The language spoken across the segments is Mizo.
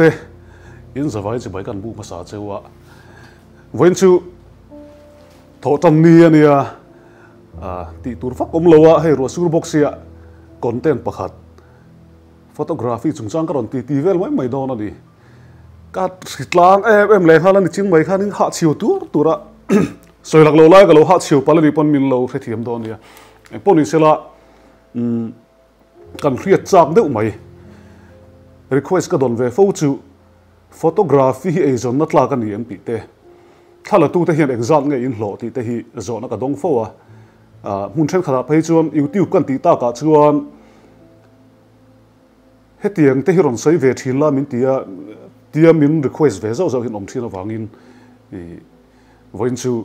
te in zavai chibai kan buk hmasa cheu a, vawiin chu thawh tan ni a nia, tih tur vak awm lo a, hei ruah sur bawk sia content pakhat photography chungchang ka rawn ti ti vel mai mai dawn a ni. Ka hritlang em em leh nghal a ni ching mai khanin hahchhiau tur tur a sawi lak lo lai ka lo hahchhiau palh a nih pawn min lo hrethiam dawn a nia. Engpawh ni sela umm kan hriat chak deuh mai. Request ka dawn ve fo chu photography hi eizawnna tlak a ni em tih te, thlalatu te hian engzat nge in hlawh tih te hi zawhna ka dawng fo a. Hmun thenkhatah phei chuan YouTube kan tih takah chuan Hetiang te hi rawn sawi ve thin la min ti a, tia min request ve zauh zauh hian awm thin avangin i vawiin chu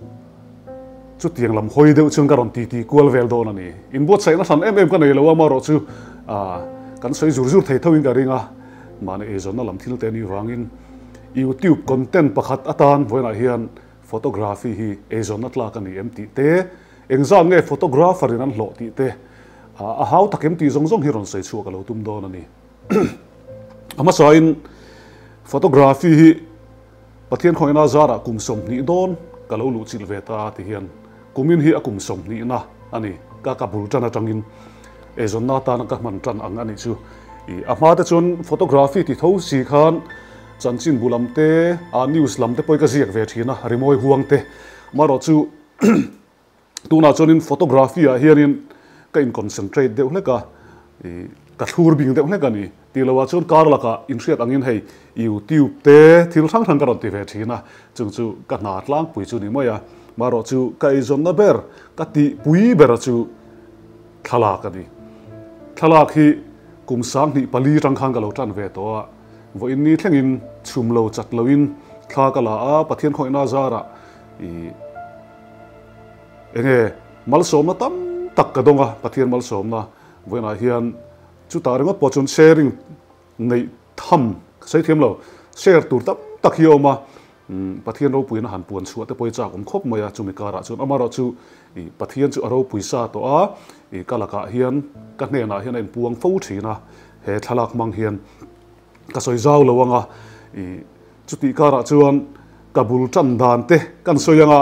chutiang lam hawi deuh chuan ka rawn titi kual vel dawn a ni. Inbuatsaihna hran em em ka nei lo a, amaherawh chu kan sawi zur zur thei thoin ka ring a, mahni eizawnna lam thil te anih vangin YouTube content pakhat atan vawiinah hian photography hi eizawnna tlak a ni em tih te, engzat nge photographer in an hlawh tih te, A hau tak em tih zawng zawng hi rawn sawi chhuah ka lo tum dawn a ni. A hmasain photography hi Pathian khawngina zarah kum 20 dawn ka lo luh chilh ve ta ti hian kumin hi a kum 20na a ni. Ka ka bul tan atangin eizawnna atana ka hman tan ang a nih chu. I a hma te chuan photography ti tho si khan chanchinbu lam te, a news lam te pawh hi ka ziak ve thin a, rimawi huang te. Amaherawh chu Tunah chuanin photography ah hianin ka in concentrate deuh hlek a, ih ka thlur bing deuh hlek a ni. Tih loh ah chuan kar lakah inhriat angin hei YouTube te thil hrang hrang ka rawn ti ve thin a, chung chu ka hna tlangpui chu ni mai a. Marawh chu ka eizawnna ber, ka tihpui ber chu thlalak a ni. Thlalak hi kum 24 tang khan ka lo tan ve tawh a, vawiin ni thlengin chhum lo chat loin thla ka la a, Pathian khawihna zarah ih Enge malsawmna tam tak ka dawng a, Pathian malsawmna vawiinah hian chutah ringawt pawh chuan sharing neih tham ka sawi thiam lo, share tur tam tak hi a awm a, Pathian ropuina han puan chhuah te pawh hi chak awm khawp mai a, chumi karah chuan amaherawh chu ih Pathian chu a ropui sa tawh a, ih ka lakah hian ka hnenah hian a inpuang fo thin a, he thlalak hmang hian ka sawi zau lo ang a, ih chutih karah chuan ka bul tan dan te kan sawi ang a,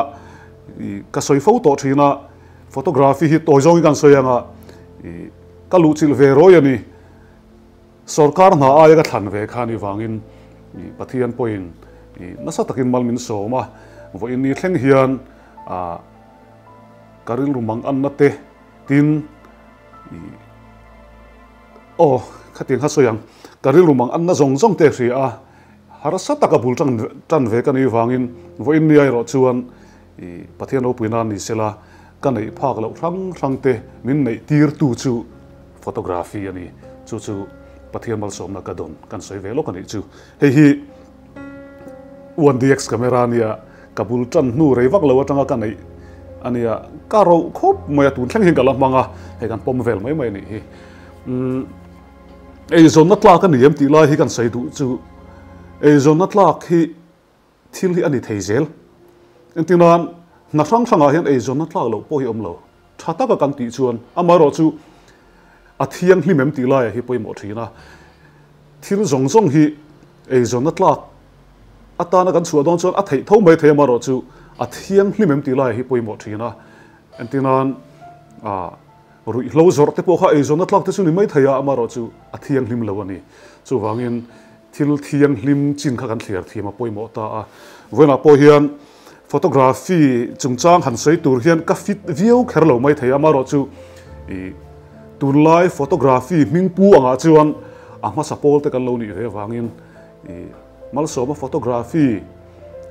ih ka sawi fo tawh thin a, photography hi tawi zawngin kan sawi ang a, ih ka luh chilh ve rawi a ni, sorkar hna aia ka thlan ve kha ni vangin ih Pathian pawhin ih nasa takin mal min sawm a, vawiin ni thleng hian ah ka rilru mang anna te tin ih. Aw, khatiang kha sawi ang. Ka rilru mang anna zawng zawng te hria a, harsa taka bul tan tan ve ka nih vangin vawiin ni erawh chuan i Pathian ropui nan ni sela ka neih phak loh hrang hrang te min neih tir tu chu photography a ni. Chu chu Pathian malsawmna ka dawn kan sawi ve lawk a nih chu. Hei hi 1DX camera nia ka bul tan hnu rei vak lo atanga ka neih a nia, ka roh khawp mai a, tun thleng hian ka la hmang a, hei kan pawm vel mai mai a nih hi. Umm eizawnna tlak a ni em tih lai hi kan sawi duh chu eizawnna tlak hi thil hi a ni thei zel. Engtin nan hna hrang hrangah hian eizawnna tlak loh pawh hi a awm lo. Tha taka kan tih chuan amaherawh chu a thianghlim em tih laiah hi pawimawh thin a. Thil zawng zawng hi eizawnna tlak atana kan chhuah dawn chuan a theih tho mai thei amaherawh chu a thianghlim em tih laiah hi pawimawh thin a. Engtin nan ah ruihhlo zawrh te pawh kha eizawnna tlak te chu ni mai thei a, amaherawh chu a thianghlim lo a ni. Chuvangin thil thianghlim chin kha kan thliar thiam a pawimawh ta a. Vawiinah pawh hian photography chungchang han sawi tur hian ka fit viau kher lo mai thei a, amaherawh chu ih tunlai photography hming pu angah chuan a hmasa pawl te kan lo nih ve avangin ih malsawma photography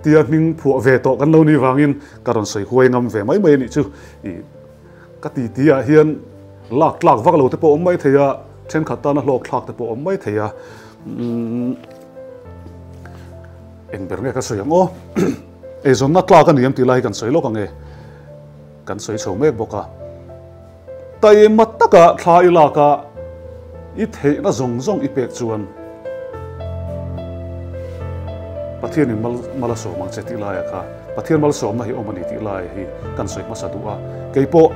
tia hming phuah ve tawh kan lo nih vangin ka rawn sawi huai ngam ve mai mai a nih chu. Ih ka ti ti ah hian lak tlak vak lo te pawh awm mai thei a, thenkhat tana hlawk thlak te pawh awm mai thei a, umm eng ber nge ka sawi ang aw, eizawnna tlak a ni em tih lai hi kan sawi lawk ang e, kan sawi chho mek bawk a, taima taka thla i lak a, i theihna zawng zawng i pek chuan Pathianin mal mal a sawm ang che tih laiah kha Pathian malsawmna hi awm a ni tih lai hi kan sawi hmasa duh a. Kei pawh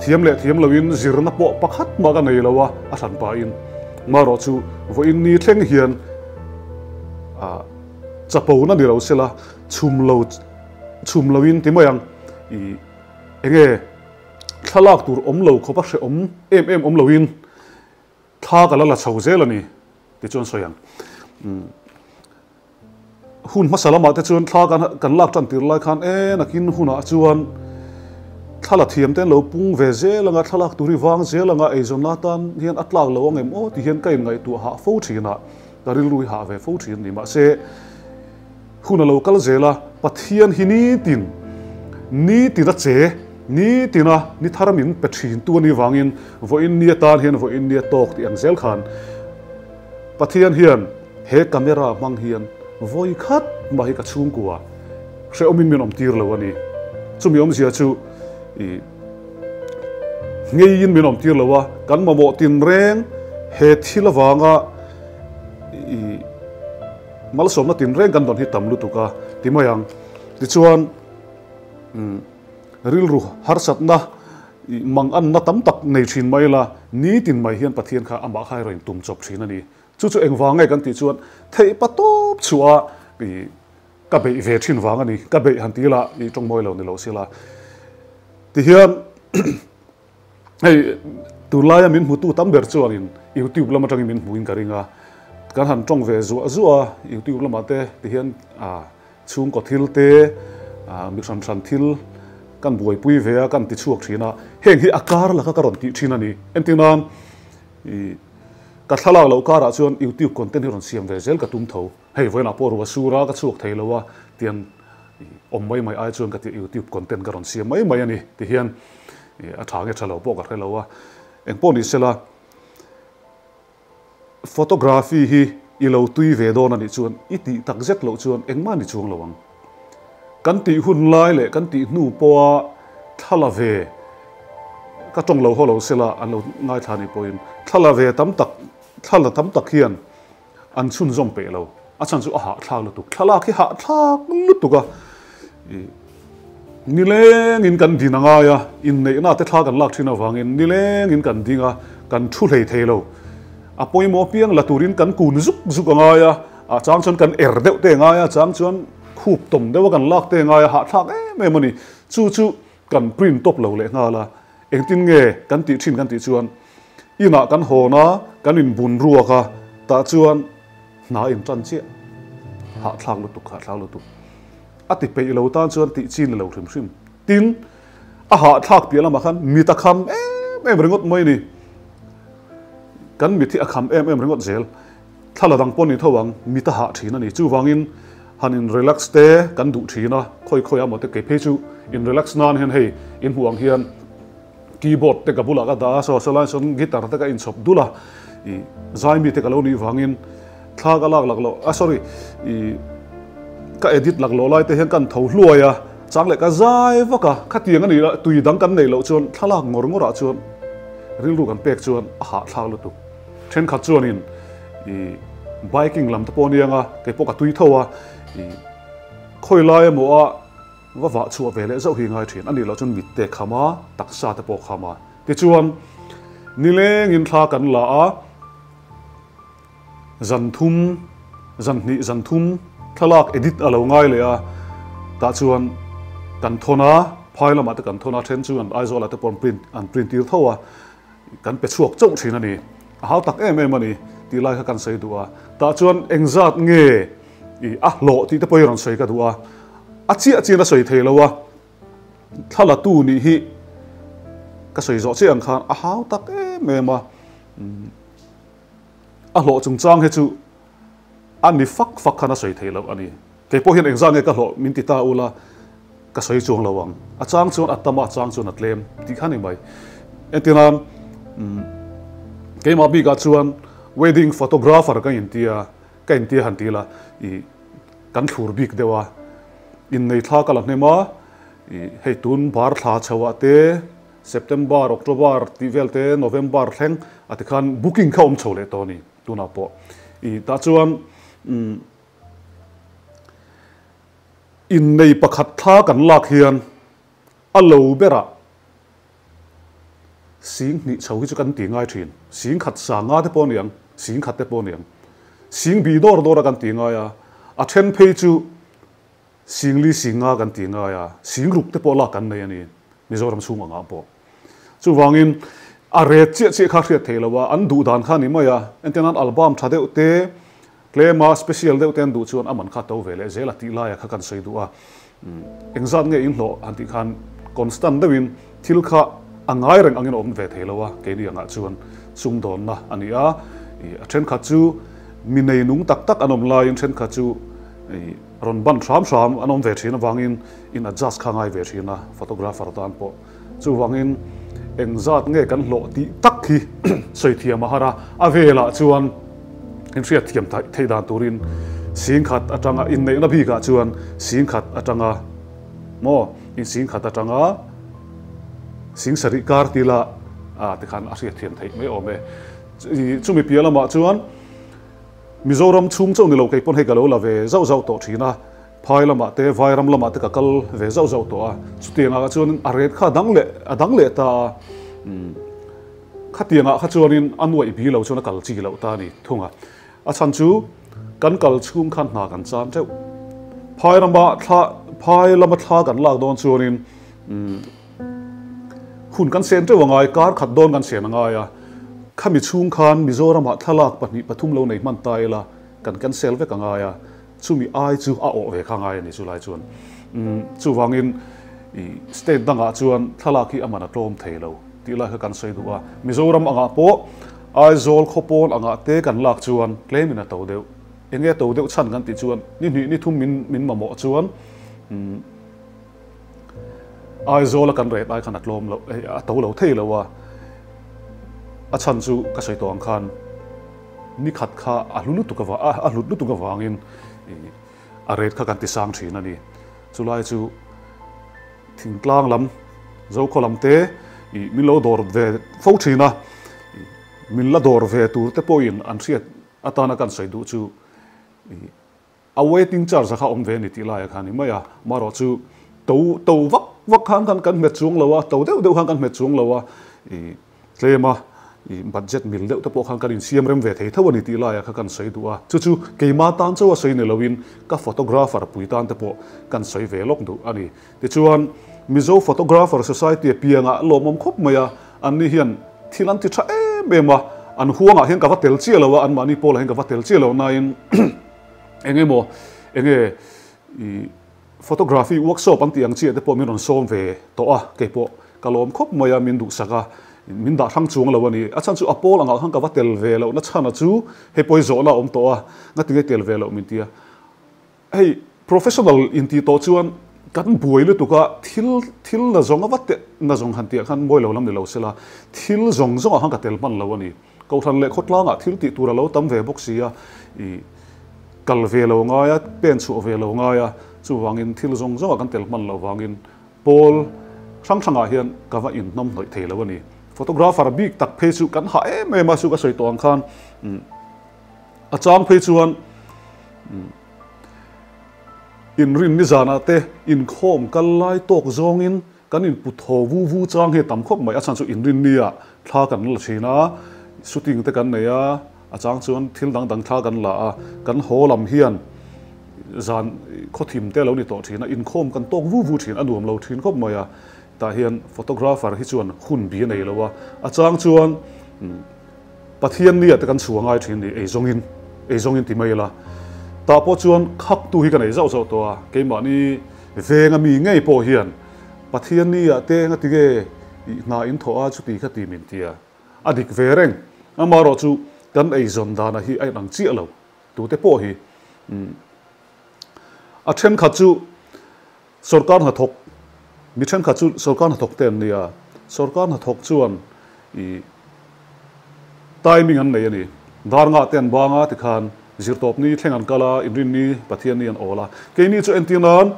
thiam leh thiam loin zirna pawh pakhat mah ka nei lo a, a hran pahin marawh chu vawiin ni thleng hian Chapo na ni lo sela, chhum lo chhum loin ti mai ang. I enge thlalak tur awm lo khawpa hrehawm em em awm loin thla ka la la chho zel a ni ti chuan sawi ang. Hun hmasa lamah te chuan thla kan kan lak tan tir lai khan e nakin hunah chuan thla la thiam te an lo pung ve zel anga thlalak tur hi vang zel anga eizawnna atan hian a tlak lo ang em aw ti hian ka inngaihtuah hah fo thin a, ka rilru hi hah ve fo thin a ni. Mahse hun a lo kal zel a, Pathian hi nitin nitin a che nitin a ni thar min pe thin tu a nih vangin vawiin ni atan hian vawiin ni a tawk tih ang zel khan Pathian hian He camera hmang hian vawi khat mah hi ka chhungkua hrehawmin min awm tir lo a ni. Chumi awmzia chu i ngeiin min awm tir lo a, kan mamawh tinreng he thil avanga i malsawmna tinreng kan dawn hi tam lutuk a ti mai ang. Tichuan rilru harsatna i manganna tam tak nei thin mai ila nitin mai hian Pathian kha amah kha a rawn tum chawp thin a ni. Chu chu engvang nge kan tih chuan theih pa tawp chhuah a i ka beih ve thin vang a ni, ka beih han ti ila i tawng mawi lo ni lo sila. Tihian hei tunlaia min hmutu tam ber chuanin YouTube lam atangin min hmuin ka ring a, kan han tawng ve zuah zuah a YouTube lamah te tihian a chhungkaw thil te mi hran hran thil kan buaipui ve a kan ti chhuak thin a, heng hi a kar laka ka rawn tih thin a ni. Entirnan i Ka thlalak loh karah chuan YouTube content hi rawn siam ve zel ka tum tho. Hei vawiinah pawh ruah sur a, ka chhuak thei lo a, tiang awm mai mai ai chuan ka ti YouTube content ka rawn siam mai mai a ni ti hian a tha nge tha lo pawh ka hre lo a. Engpawh ni sela photography hi i lo tui ve dawn a nih chuan i tih tak zet loh chuan engmah ni chuang lo ang. Kan tih hun lai leh kan tih hnu pawha thla la ve ka tawng lo haw lo sela an lo ngaithla nih pawhin thla la ve tam tak thla la tam tak hian an chhunzawm peih lo. A chhan chu a hahthlak lutuk. Thlalak hi hahthlak lutuk a. Nilengin kan din a ngai a, inneihna te thla kan lak thin avangin nilengin kan ding a, kan thu hlei thei lo. A pawimawh apiang la turin kan kun zuk zuk a ngai a, a chang chuan kan er deuh te a ngai a, a chang chuan khup tawm deuh a kan lak te a ngai a, hahthlak em em a ni. Chu chu kan print tawp lo leh nghal a, engtin nge kan tih thin kan tih chuan inah kan hawn a, kan inbun ruak a, tah chuan hna intan chiah. Hahthlak lutuk, hahthlak lutuk. A ti peih lo tan chuan tih chi ni lo hrim hrim. Tin, a hahthlak piah lamah khan mit a kham em em ringawt mai ni. Kan mit hi a kham em em ringawt zel. Thla la dang pawh ni tho ang, mit a hah thin a ni. Chuvangin han in relax te kan duh thin a, khawi khawi a maw te kei phei chu in relax nan hian hei in hmuh ang hian keyboard te ka bulah ka dah a, saw saw lai sawn guitar te ka inchhawp dul a, ih zai mi te ka lo nih vangin thla ka lak lak loh a sorry ih ka edit lak loh lai te hian kan tho hluai a, chang leh ka zai vak a, khatiang a nih lah tui dang kan neih loh chuan thlalak ngawr ngawr ah chuan rilru kan pek chuan a hahthlak lutuk. Thenkhat chuanin ih biking lam te pawh a ni ang a, kei pawh ka tui tho a, ih khawi lai emaw a Va vah chhuah ve leh zauh hi ngai thin. A nih loh chuan mit te kham a, taksa te pawh kham a. Tichuan, nilengin thla kan la a, zan thum, zan hnih zan thum thlalak edit a lo ngai leh a, tah chuan kan thawn a, phai lamah te kan thawn a, then chu an Aizawlah te pawh an print an print tir tho a, kan pe chhuak chauh thin a ni. A hau tak em em a ni tih lai kha kan sawi duh a. Tah chuan engzat nge I a hlawh tih te pawh hi rawn sawi ka duh a, a chiah chian a sawi thei lo a, thla la tu nih hi ka sawi zawh chiah ang khan a hau tak em em a, a hlawh chungchang hi chu a ni fak fak khan a sawi thei loh a ni. Kei pawh hian engzah nge ka hlawh min ti ta ula ka sawi chuang lo ang, a chang chuan a tam a, a chang chuan a tlem tih kha ni mai. Entirnan keimah bikah chuan wedding photographer ka intia, Ka intia han ti la, i kan thlur bik deuh a, innei thla ka la hnem a, i hei tun bar thla chho ah te, September, October tih vel te, November thleng a tikhan booking kha awm chho leh tawh a ni tunah pawh. I tah chuan umm innei pakhat thla kan lak hian a lo berah Sing hnih chho hi chu kan ti ngai thin. Sing khat sanga te pawh a ni ang, sing khat te pawh a ni ang. Sing bih dawr dawr a kan ti ngai a. A then phei chu Singli singa kan ti ngai a, singruk te pawh lak kan nei a ni, Mizoram chhung angah pawh. Chuvangin a ret chiah chiah kha hriat theih lo a, an duh dan kha a ni mai a, entir nan album tha deuh te, tlema special deuh te an duh chuan a man kha to ve leh zel a tih laia kha kan sawi duh a. Engzat nge inhlawh han tih khan constant deuhin thil kha a ngai reng angin a awm ve thei lo a, keini angah chuan sumdawnna a ni a, a thenkhat chu mi nei nung tak tak an awm laiin thenkhat chu Rawn ban hram hram an awm ve thin avangin in adjust kha ngai ve thin a, photographer tan pawh. Chuvangin engzat nge kan hlawh tih tak hi sawi thiam a har a, a velah chuan in hriat thiam theih dan turin singkhat atanga inneihna bikah chuan singkhat atanga maw in singkhat atanga singsarih kar tila tikhan a hriat thiam theih mai awm e. Chumi piah lamah chuan. Mizoram chhung chauh ni lo kei pawn hei ka lo la ve zauh zauh tawh thin a, phai lamah te Vairam lamah te ka kal ve zauh zauh tawh a, chutiangah kha chuanin a ret kha a dang leh a dang leh ta a, umm khatiangah kha chuanin a nuaih bi lo chuan a kal chi loh ta a ni thung a, a chhan chu kan kal chhung khan hna kan chan teuh. Phai rama thla phai lama thla kan lak dawn chuanin umm. Hun kan sen teuh a ngai, kar khat dawn kan sen a ngai a, khami chhung khan Mizoramah thlalak pahnih pathum lo nei hman ta ila kan cancel vek a ngai a, chumi ai chu a awh ve kha ngai a ni chulai chuan. Umm chuvangin i state dangah chuan thlalak hi a man a tlawm thei lo tih lai kha kan sawi duh a, Mizoram angah pawh Aizawl khawpawn angah te kan lak chuan tlemin a to deuh, enge a to deuh chhan kan tih chuan ni hnih ni thum min min mamawh chuan umm. Aizawl a kan ret ai khan a tlawm loh hei a to lo thei lo a, a chhan chu ka sawi tawh ang khan ni khat kha a hlu lutuk avang a hlut lutuk avangin ih a ret kha kan ti sang thin a ni. Chulai chu thingtlang lam Zokhaw lam te ih min lo dawr ve fo thin a, ih min la dawr ve tur te pawhin an hriat atana kan sawi duh chu ih A waiting charge a kha awm ve a ni tih laiah khan i mai a, marawh chu to to vak vak khan khan kan hmet chuang lo a, to deuh deuh khan kan hmet chuang lo a, i tlem a, i budget mil deuh te pawh khan kan insiam rem ve thei tho a ni tih laiah kha kan sawi duh a, chu chu keima tan chauh a sawi ni loin ka photographer pui tan te pawh kan sawi ve lawk duh a ni. Tichuan, Mizo Photographer Society a piangah lawmawm khawp mai a, anni hian thil an ti tha em em a, an huangah hian ka va tel chiah lo a, anmahni pawlah hian ka va tel chiah lo nain eng emaw enge i photography workshop an tih ang chiah te pawh min rawn sawm ve tawh a, kei pawh ka lawm khawp mai a, min duhsak a, min dah hrang chuang lo a ni. A chhan chu a pawl angah khan ka va tel ve loh na chhan a chu hei pawh hi zawhna a awm tawh a, ngatinge tel ve loh min ti a. Hei professional intih tawh chuan kan buai lutuk a, thil thil na zawng a va teh na zawng han tih ah khan mawi lo lam ni lo sela, thil zawng zawng ah khan ka tel hman lo a ni. Kohhran leh khawtlangah thil tih tur a lo tam ve bawk si a, ih kal ve lo ngai a, pen chhuah ve lo ngai a, chuvangin thil zawng zawng ah kan tel hman loh vangin pawl hrang hrangah hian ka va inhnawmhnawih thei lo a ni. Photographer bik tak phei chu kan hah em em a, chu ka sawi tawh ang khan a chang phei chuan Inrin nizanah te inkhawm kal lai tawk zawngin kan input haw vu vu chang hi a tam khawp mai. A chhan chu inrin nia thla kan la thin a, shooting te kan nei a, a chang chuan thil dang dang thla kan la a, kan haw lam hian zan khawthim te a lo ni tawh thin a, inkhawm kan tawk vu vu thin, a nuam lo thin khawp mai a. Tah hian photographer hi chuan hun bi a nei lo a, a chang chuan Pathian nia te kan chhuah ngai thin ni, eizawngin, eizawngin ti mai ila. Tah pawh chuan khaktu hi ka nei zauh zauh tawh a, keimahni venga mi ngei pawh hian Pathian nia te enga ti nge i hna in thawh a chuti kha ti min ti a, a dik ve reng. Amaherawh chu kan eizawn dana hi a inang chiah lo, tute pawh hi. A thenkhat chu Sorkar hnathawk, mi thenkhat chu sorkar hnathawk te an ni a, sorkar hnathawk chuan ih timing an nei a ni. Dar ngah te an bang a tikhan zirtawpni thleng an kal a, inrinni Pathianni an awl a. Keini chu entir nan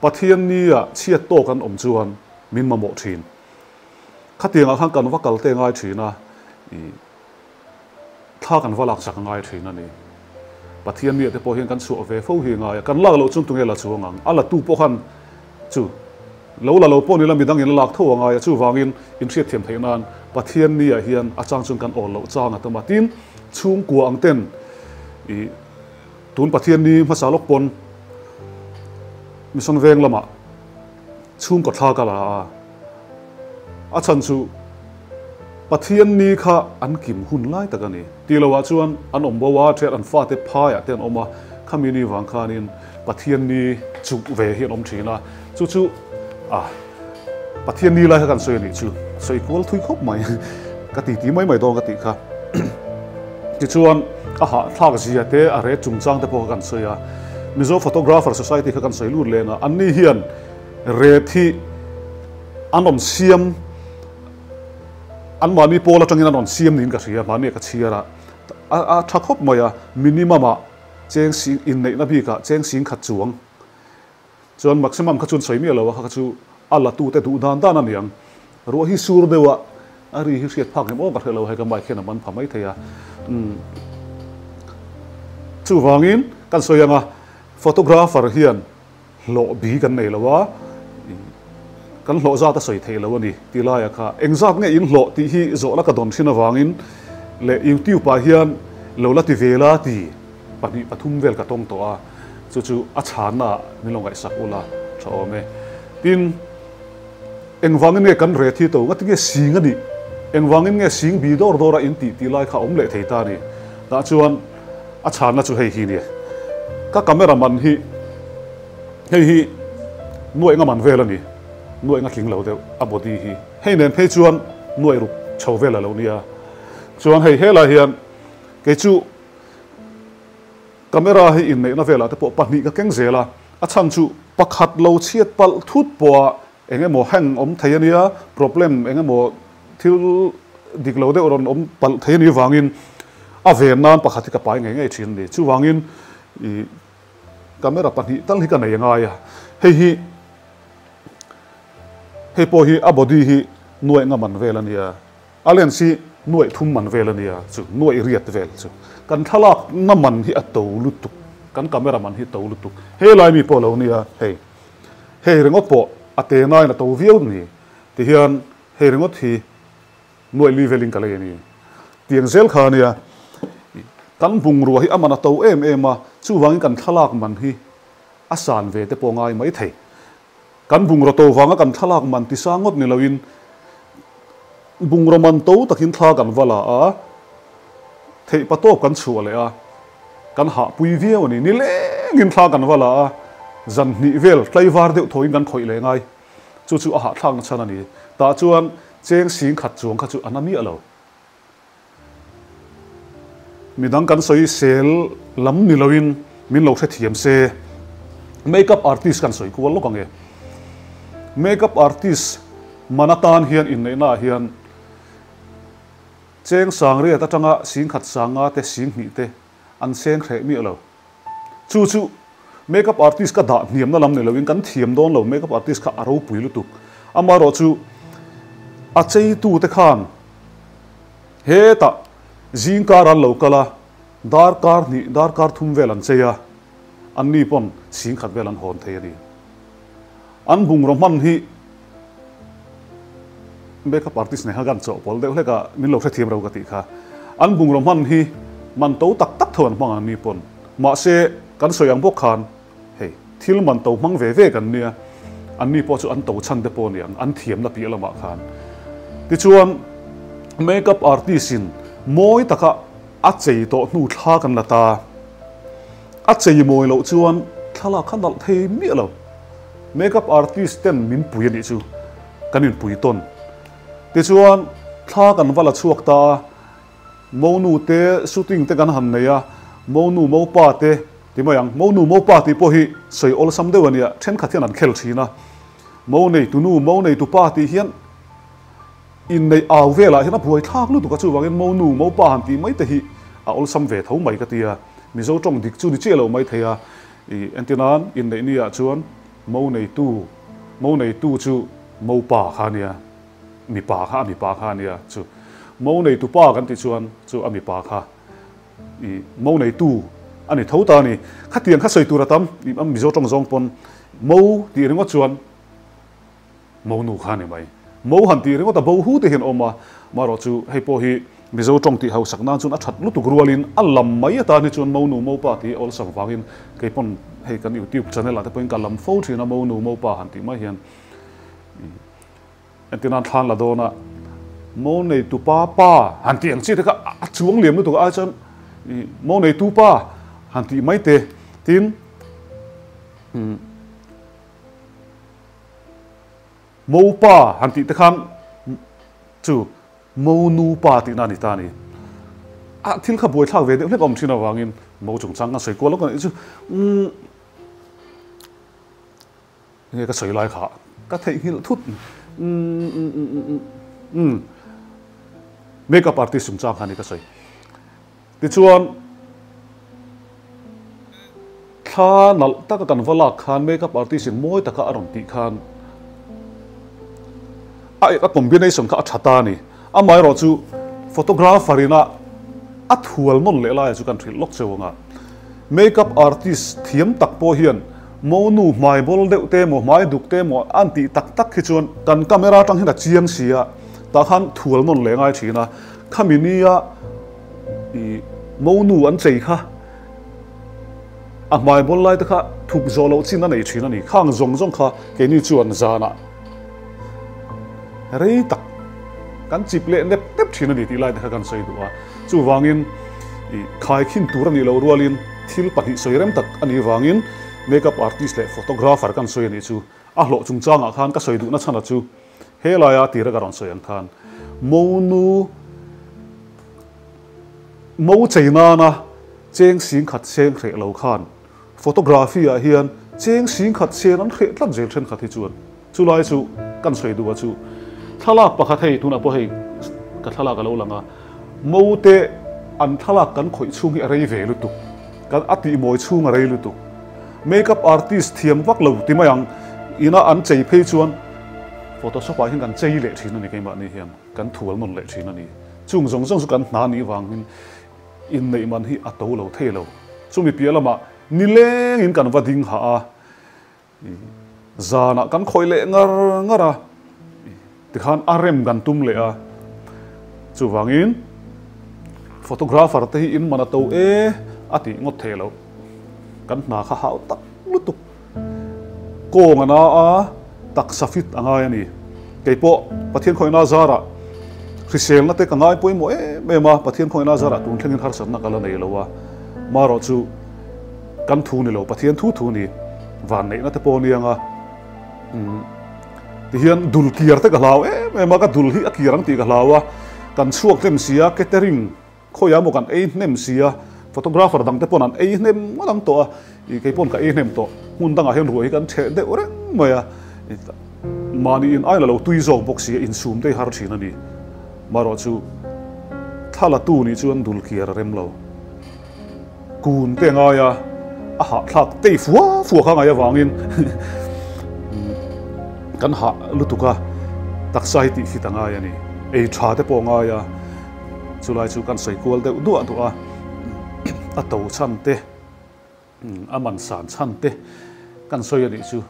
Pathianni-ah chhiat tawk an awm chuan min mamawh thin. Khatiangah khan kan va kal te ngai thin a, ih. Thla kan va lak chak a ngai thin a ni. Pathian miah te pawh hian kan chhuah ve fo hi a ngai a, kan lak loh chuan tunge la chuang ang? A la tu pawh khan chu lo la lo pawh ni la midang in a lak tho a ngai a, chuvangin inhriatthiam theih nan Pathian miah hian a chang chuan kan awl loh chang a tam a. Tin, chhungkua ang ten i. Tun Pathianni hmasa lawk pawn Mission Veng lamah chhungkaw thla ka la a, a chhan chu Pathianni kha an kim hun lai tak a ni. Tih loah chuan an awm bo a, ṭhiat an fate phaiah te an awm a, khami ni vang khanin Pathianni chuh ve hi an awm ṭhin a, chu chu a Pathianni lai kha kan sawi a nih chu, sawi kual thui khawp mai, ka titi mai mai dawn ka tih kha. Tichuan a hahthlak zia te a ret chungchang te pawh kha kan sawi a, Mizo Photographer Society kha kan sawi lut leng a, anni hian ret hi an rawn siam, anmahni pawl atangin an rawn siam niin ka hria, mahni ka chhiar a, a tha khawp mai a, minimum ah cheng sing inneihna bikah cheng sing khat chuang Chuan maximum kha chuan sawi miah lo a, kha kha chu a la tute duh dan dan a niang. Ruah hi sur deuh a, a ri hi hriat phak em aw ka hre lo, hei ka mic hian a man pha mai thei a. Umm chuvangin kan sawi ang a, photographer hian hlawh bi kan nei lo a, kan hlawh zat a sawi theih lo a ni ti laia kha engzat nge in hlawh tih hi zawhna ka dawn thin avangin leh youtube ah hian lo la ti ve la ti. Pahnih pathum vel ka tawng tawh a, chu chu a chhanna ah min lo ngaihsak ula tha awm e. Tin, engvangin nge kan ret hi to ngati nge sing a nih? Engvangin nge sing bi dawr dawr a in tih tih lai kha a awm leh thei ta a ni. Tah chuan a chhanna chu hei hi nia. Ka camera man hi hei hi nuaih nga man vel a ni, nuaih nga tling lo deuh a body hi. Hei nen phei chuan nuaih ruk chho vel a lo nia. Chuan hei helai hian kei chu Camera hi inneihna velah te pawh pahnih ka keng zel a, a chhan chu pakhat lo chhiat palh thut pawha eng emaw hang awm thei a nia, problem eng emaw thil dik lo deuh rawn awm palh thei a nih vangin a ven nan pakhat hi ka pai ngei ngei thin a ni. Chuvangin ih camera pahnih tal hi ka nei a ngai a, hei hi hei pawh hi a body hi nuaih nga man vel a nia. A lens hi nuaih thum man vel a nia chu, nuaih riat vel chu. Kan thlalak na man hi a to lutuk, kan camera man hi a to lutuk. He lai mi pawh lo nia hei, hei ringawt pawh a te nain a to viau ni. Tihian hei ringawt hi nuaih li velin ka lei a ni. Tiang zel kha a nia, kan bungrua hi a man a to em em a, chuvangin kan thlalak man hi a san ve te pawh ngai mai thei. Kan bungraw to vanga kan thlalak man ti sang ngawt ni loin bungraw man to takin thla kan va la a, theih pa tawp kan chhuah leh a, kan hahpui viau a ni. Nilengin thla kan va la a, zan hnih vel tlaivar deuh thawin kan khawih leh ngai. Chu chu a hahthlakna chhan a ni. Tah chuan cheng sing khat chuang kha chu a na miah lo. Midang kan sawi sel lam ni loin min lo hrethiam se. Makeup artist kan sawi kual lawk ang e. Makeup artist man atan hian inneihna ah hian cheng sang riat atanga singkhat sanga te singhnih te an seng hreh miah lo. Chu chu makeup artist ka dah hniamna lam ni loin kan thiam dawn lo, makeup artist kha a ropui lutuk. Amaherawh chu a cheitu te khan hetah zingkar an lo kal a, darkar hnih, darkar thum vel an chei a, anni pawn singkhat vel an hawn thei a ni. An bungraw hman hi Makeup artist nei kha kan chawhpawlh deuh hlek a, min lo hrethiam ro ka tih kha. An bungraw hman hi man to tak tak tho an hmang ang ni pawn. Mahse, kan sawi ang bawk khan hei thil man to hmang ve ve kan nia, an ni pawh chu an to chhan te pawh a ni ang, an thiamna piah lamah khan. Tichuan, makeup artist in mawi taka a chei tawh hnu thla kan la ta. A chei mawi loh chuan thlalak kha nalh thei miah lo. Makeup artist ten min pui a nih chu kan inpui tawn. Tichuan thla kan va la chhuak ta a, monu te shooting te kan han nei a, monu mopa te ti mai ang, monu mopa tih pawh hi sawi awlsam deuh a nia, thenkhat hian an khel thin a, mo neitu nu, mo neitu pa tih hian inneih au velah hian a buai thlak lutuk a, chuvangin monu mopa han tih mai te hi a awlsam ve tho mai ka ti a, Mizo tawng dik chu ni chiah lo mai thei a. I entir nan inneih ni ah chuan mo neitu, mo neitu chu mo pa kha a nia, mipa kha a mipa kha a nia chu. Mo neitu pa kan tih chuan chu a mipa kha i mo neitu a ni tho ta a ni. Khatiang kha sawi tur a tam, i Mizo tawng zawng pawn mo tih ringawt chuan mo nu kha a ni mai. Mo han tih ringawt a bo hu te hian a awm a, marawh chu hei pawh hi Mizo tawng tih hausak nan chuan a that lutuk rualin a lam mai atan hi chuan Monu Mopa tih awlsam vangin kei pawn hei kan YouTube channel ah te pawhin ka lam fo thin a Monu Mopa han tih mai hian entir nan thlan la dawn a Mo neitu pa pa han tih ang chi te kha a chuang liam lutuk ai chuan Mo neitu pa han tih mai te tin Mopa han tih te khan chu Mo nu pa tihna a ni ta a ni. A thil kha buaithlak ve deuh hlek a awm thin avangin mo chungchang kan sawi kual lawk a nih chu. Umm enge ka sawi lai kha ka theihnghilh thut. Umm umm umm umm umm makeup artist chungchang kha a ni ka sawi. Tichuan thla nalh taka kan va lak khan makeup artist in mawi taka a rawn tih khan a a combination kha a tha ta a ni. Amaherawh chu photographer ina a thual nawn leh laia chu kan hrilh lawk cheu anga makeup artist thiam tak pawh hian monu hmai bawl deuh te emaw hmai duk te emaw an tih tak tak hi chuan kan camera atang hian a chiang si a, tah khan thual nawn leh ngai thin a. Khami nia i monu an chei kha a hmai bawl lai te kha thup zawh loh chin a nei thin a ni. Khang zawng zawng kha keini chuan zanah rei tak kan chip leh nep nep thin a ni tih lai te kha kan sawi duh a. Chuvangin i khaikhin tur a nih loh rualin thil pahnih sawi rem tak a nih vangin makeup artist leh photographer kan sawi a nih chu a hlawh chungchangah khan ka sawi duhna chhan a chu He laia tira ka rawn sawi ang khan monu mo chei nana cheng sing khat seng hreh lo khan photography ah hian cheng sing khat sen an hreh tlat zel thenkhat hi chuan chulai chu kan sawi duh a chu thlalak pakhat hei tunah pawh hei ka thlalak a lo lang a mo te an thlalak kan khawih chhung hi a rei ve lutuk kan a tih mawi chhung a rei lutuk makeup artist thiam vak lo ti mai ang ina an chei phei chuan Photoshop ah hian kan chei leh thin a ni keimahni hian kan thual nawn leh thin a ni. Chung zawng zawng chu kan hna nih vangin inneih man hi a to lo thei lo. Chumi piah lamah nilengin kan va ding hah a, zanah kan khawih leh ngar ngar a, tikhan a rem kan tum leh a. Chuvangin photographer te hi in man a to e a tih ngawt thei lo. Kan hna kha hau tak lutuk. Kawng a na a, taksa fit a ngai a ni. Kei pawh Pathian khawihna zarah hriselna te ka ngai pawimawh em em a, Pathian khawihna zarah tun thlengin harsatna ka la nei lo a. Marawh chu kan thu ni lo, Pathian thu thu ni, vanneihna te pawh a ni ang a. Tihian dul kiar te ka hlau em em a, ka dul hi a kiar ang tih ka hlau a, kan chhuak hnem si a, catering Khawiah maw kan ei hnem si a, photographer dang te pawn an ei hnem ngawt ang tawh a, ih kei pawn ka ei hnem tawh, hmun dangah hian ruai hi kan chheh deuh reng mai a, mahni in aina lo tui zawk bawk si a, insum te hi har thin a ni. Marawh chu thla la tu nih chuan dul kiar a rem lo, kun te ngai a, a hahthlak tei fua fua kha ngai avangin kan hah lutuk a, taksa hi tih fit a ngai a ni, ei tha te pawh a ngai a. Chulai chu kan sawi kual deuh duah duah a, a to chhan te, a man san chhan te kan sawi a nih chu.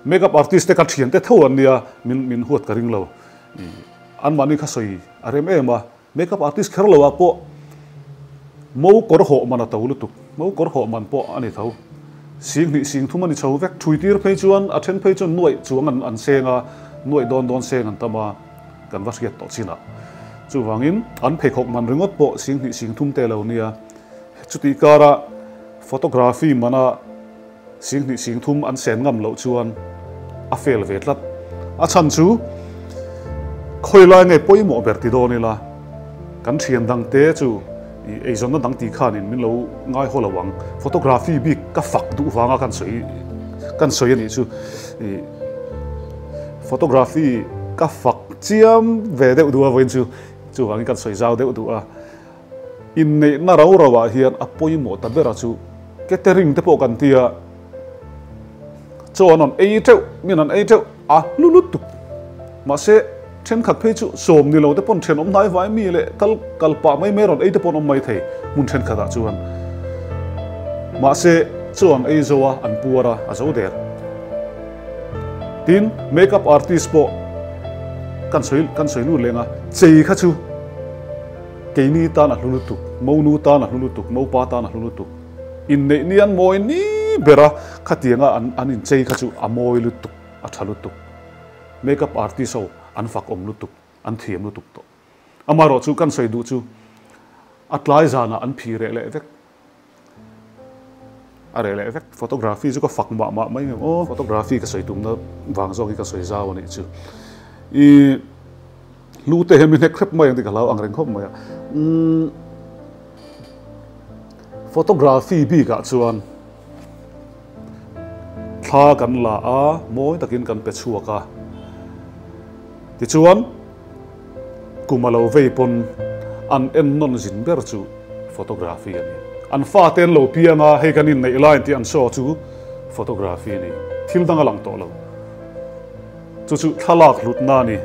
Makeup artist te ka thian te tho an nia, min min huat ka ring lo. Anmahni kha sawi a rem em a, makeup artist kher lo ah pawh mo kawr hawh man a to lutuk, mo kawr hawh man pawh a ni tho. Sing hnih sing thum a ni chho vek, thui tir phei chuan a then phei chuan nuaih chuang an an seng a, nuaih dawn dawn seng an tam a. Kan va hriat tawh chinah. Chuvangin an pheikhawk man ringawt pawh sing hnih sing thum te lo nia. Chutih kara photography mana sing hnih sing thum an sen ngam loh chuan a fail ve tlat. A chhan chu khawi lai nge pawimawh ber ti dawn ila kan thian dang te chu i eizawnna dang tih khanin min lo ngai haw lo ang. Photography bik ka fak duh vanga kan sawi kan sawi a nih chu. Photography ka fak chiam ve deuh duh a vawiin chu chuvangin kan sawi zau deuh duh a. Inneihna rau rau ah hian a pawimawh ta ber a chu catering te pawh kan ti a, chaw an rawn ei teuh, min an ei teuh a hlu lutuk. Mahse thenkhat phei chu sawm ni lo te pawn thenawm hnai vai mi leh kal kal pah mai mai rawn ei te pawn awm mai thei hmun thenkhat ah chuan. Mahse chaw an ei zo a, an puar a, a zo der. Tin, makeup artist pawh kan sawi kan sawi lut leng a, chei kha chu Keini tan a hlu lutuk, monu tan a hlu lutuk, mopa tan a hlu lutuk. Inneih ni an mawi ni ber a, khatianga an an inchei kha chu a mawi lutuk, a tha lutuk. Makeup artist ho an fak awm lutuk, an thiam lutuk tawh. Amaherawh chu kan sawi duh chu a tlai zanah an phih reh leh vek. A reh leh vek. Photography chu ka fak mah mah mai ngem aw. Photography ka sawi tumna vang zawk hi ka sawi zau a nih chu. I lu te hian mi hnek hrep mai ang tih ka hlau ang reng khawp mai a. Umm photography bikah chuan thla kan la a, mawi takin kan pe chhuak a. Tichuan. Kum a lo vei pawn an en nawn zin ber chu photography a ni. An fate an lo piang a, hei kan inneih lai tih an saw chu photography a ni. Thil dang a lang tawh lo. Chu chu thlalak hlutna a ni.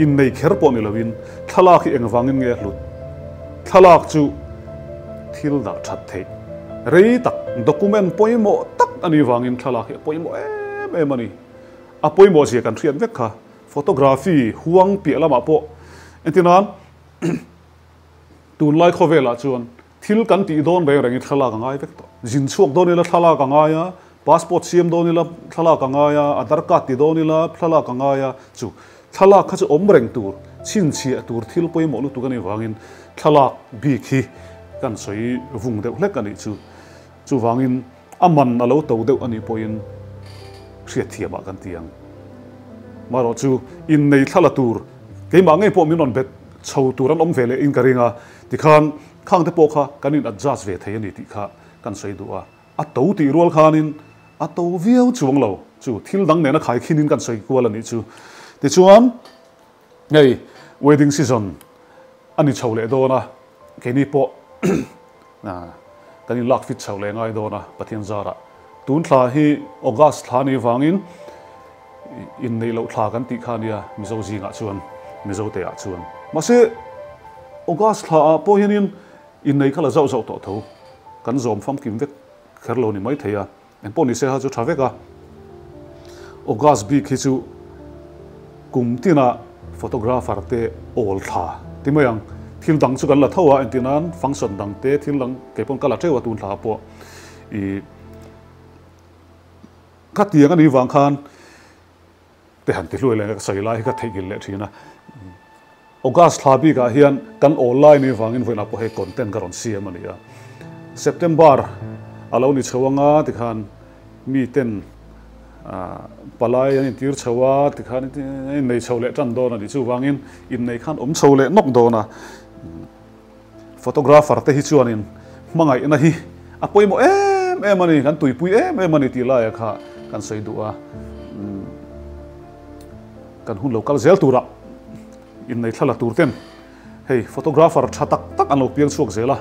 Innei kher pawh ni loin thlalak hi engvangin nge a hlut? Thlalak chu thil dah that theih rei tak, document pawimawh tak a nih vangin thlalak hi a pawimawh em em a ni. A pawimawh zia kan hriat vek kha. Photography huang piah lamah pawh entir nan tunlai khawvelah chuan thil kan tih dawn reng rengin thlalak a ngai vek tawh. Zin chhuak dawn ila thlalak a ngai a, passport siam dawn ila thlalak a ngai a, Aadhaar card ti dawn ila thlalak a ngai a, chu thlalak kha chu awm reng tur, chhinchhiah tur thil pawimawh lutuk a nih vangin thlalak bik hi kan sawi vung deuh hlek a nih chu. Chuvangin a man a lo to deuh a nih pawhin hriatthiamah kan ti ang. Marawh chu innei thla la tur keimah ngei pawh min rawn bet chho tur an awm ve leh in ka ring a, tikhan khangte pawh kha kan in adjust ve thei a ni tih kha kan sawi duh a. A to tih rual khanin a to viau chuang lo chu thil dang nena khaikhinin kan sawi kual a nih chu. Tichuan hei wedding season a ni chho leh dawn a, keini pawh kan inlak fit chho leh ngai dawn a Pathian zarah. Tun thla hi August thla ni vangin inneih loh thla kan tih kha nia Mizo zingah chuan, Mizo te ah chuan. Mahse August thla ah pawh hianin innei kha la zauh zauh tawh tho, kan zawm famkim vek kher lo ni maithei a. Engpawh ni se kha chu tha vek a, August bik hi chu kum tina photographer te awl thla ti mai ang, thil dang chu kan la tho a, entir nan function dang te thil dang kei pawn ka la teuh a tun thla pawh i khatiang a nih vang khan te han ti hluai leh ka sawi lai hi ka theihnghilh leh thin a. August thla bikah hian kan awl lai ni vangin vawiinah pawh hei content ka rawn siam a ni a. September a lo ni chho anga tikhan miten palai an intir chho a tikhan a innei chho leh tan dawn a ni. Chuvangin innei khan awm chho leh nawk dawn a. Photographer te hi chuanin hmangaihna hi a pawimawh em em a ni, kan tuipui em em a ni tih laia kha kan sawi duh a. Kan hun lo kal zel turah innei thla la tur ten hei photographer tha tak tak an lo piang chhuak zel a,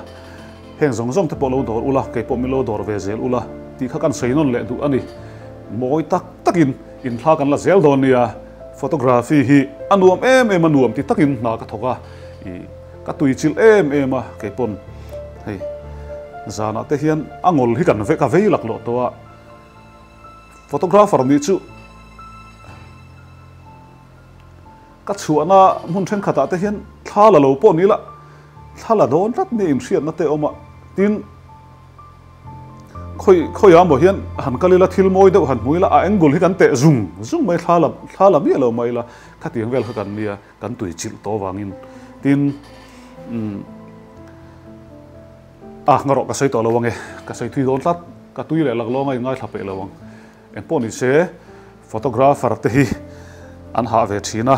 heng zawng zawng te pawh lo dawr ula, kei pawh min lo dawr ve zel ula tih kha kan sawi nawn leh duh a ni. Mawi tak takin inthla kan la zel dawn nia, photography hi a nuam em em a, nuam ti takin hna ka thawk a. Ka tui chilh em em a, kei pawn hei zanah te hian a ngawl hi kan ka vei lak loh tawh a, photographer nih chu ka chhuahna hmun thenkhatah te hian thla la lo pawh ni la, thla la dawn tlat nia inhriatna te a awm a, tin khawi khawiah maw hian han kal ila thil mawi deuh han hmu ila a angle hi kan teh zung zung mai thla la thla la miah lo mai ila khatiang vel kha kan nia. Kan tui chilh tawh avangin tin umm a nga rawh ka sawi tawh lo ang e, ka sawi thui dawn tlat, ka tui leh laklawng a inngaithla peih lo ang. Engpawh ni se photographer te hi an hah ve thin a,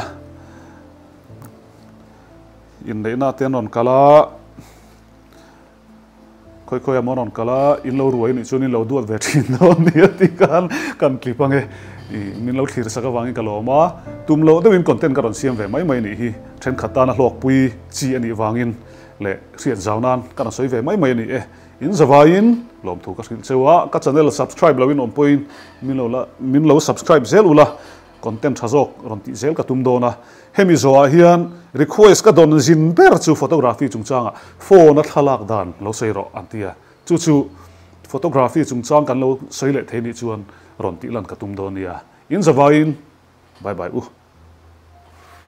inneihna te an rawn kal a, Khawi khawi a maw rawn kal a, in lo ruai nih chuan in lo duat ve thin dawn nia tih khan kan tlip ange. I min lo thlir sak avangin ka lawm a, tum loh deuhin content ka rawn siam ve mai mai nih hi thenkhat tana hlawkpui chi a nih vangin leh hriat zau nan ka rawn sawi ve mai mai a ni e. In zavaiin lawmthu ka hrilh cheu a, ka channel subscribe loin awm pawhin min lo la min lo subscribe zel ula. Content tha zawk rawn tih zel ka tum dawn a, hemi zawhah hian request ka dawn zin ber chu photography chungchangah phone a thlalak dan lo sawi rawh an ti a, chu chu photography chungchang kan lo sawi leh thei nih chuan rawn tih lan ka tum dawn nia. In zavaiin bye bye u.